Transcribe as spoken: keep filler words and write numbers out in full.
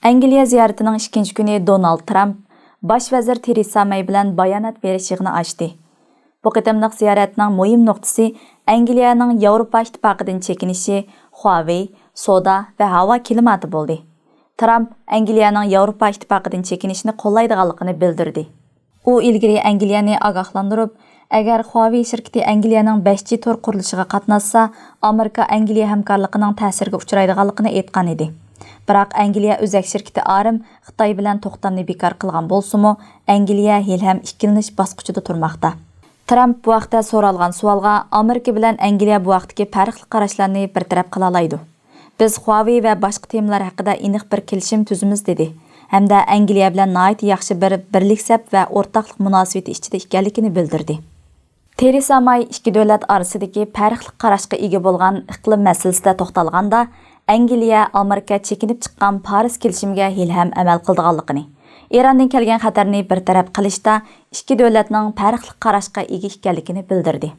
ئەنگلىيە زىيارىتىنىڭ ئىككىنچى كۈنى دونالد ترامپ باش ۋەزىر تېرېسا مەي بىلەن بايانات بېرىش يىغىنى ئاچتى. بۇ قېتىملىق زىيارەتنىڭ مۇھىم نۇقتىسى ئەنگلىيەنىڭ ياۋروپا ئىتتىپاقىدىن چېكىنىشى، خۇاۋېي، سودا ۋە ھاۋا كىلىماتى بولدى. ترامپ ئەنگلىيەنىڭ ياۋروپا ئىتتىپاقىدىن چېكىنىشىنى قوللايدىغانلىقىنى بىلدۈردى. ئۇ ئىلگىرى ئەنگلىيەنى ئاگاھلاندۇرۇپ، ئەگەر خۇاۋېي شىركىتى ئەنگلىيەنىڭ بەش جى تور قۇرۇلۇشىغا قاتناشسا، ئامېرىكا ئەنگلىيە ھەمكارلىقىنىڭ تەسىرگە ئۇچرايدىغانلىقىنى ئېيتقان ئىدى. بىراق ئەنگلىيە ئۆزەك شىركىتى ئارم خىتاي بىلەن توختامنى بىكار قىلغان بولسىمۇ، ئەنگلىيە ھېلىھەم ئىككىلىنىش باسقۇچىدا تۇرماقتا. ترامپ بۇ ھەقتە سورالغان سوئالغا، ئامېرىكا بىلەن ئەنگلىيە بۇ ھەقتىكى پەرقلىق قاراشلارنى بىر تەرەپ قىلالايدۇ. بىز خۇاۋېي ۋە باشقا تېمىلار ھەققىدە ئېنىق بىر كېلىشىم تۈزىمىز، دېدى ھەمدە ئەنگلىيە بىلەن ناھايىتى ياخشى بىر بىرلىك سەپ ۋە ئورتاقلىق مۇناسىۋىتى ئىچىدە ئىكەنلىكىنى بىلدۈردى. تېرېسا ماي ئىككى دۆلەت ئارىسىدىكى پەرقلىق قاراشقا ئىگە بولغان ئىقلىم مەسىلىسىدە توختالغاندا، ئەنگلىيە ئامېرىكا چېكىنىپ چىققان پارىس كېلىشىمىگە ھېلىھەم ئەمەل قىلىدىغانلىقىنى، ئىراندىن كەلگەن خەتەرنى بىر تەرەپ قىلىشتا ئىككى دۆلەتنىڭ پەرقلىق قاراشقا ئىگە ئىكەنلىكىنى بىلدۈردى.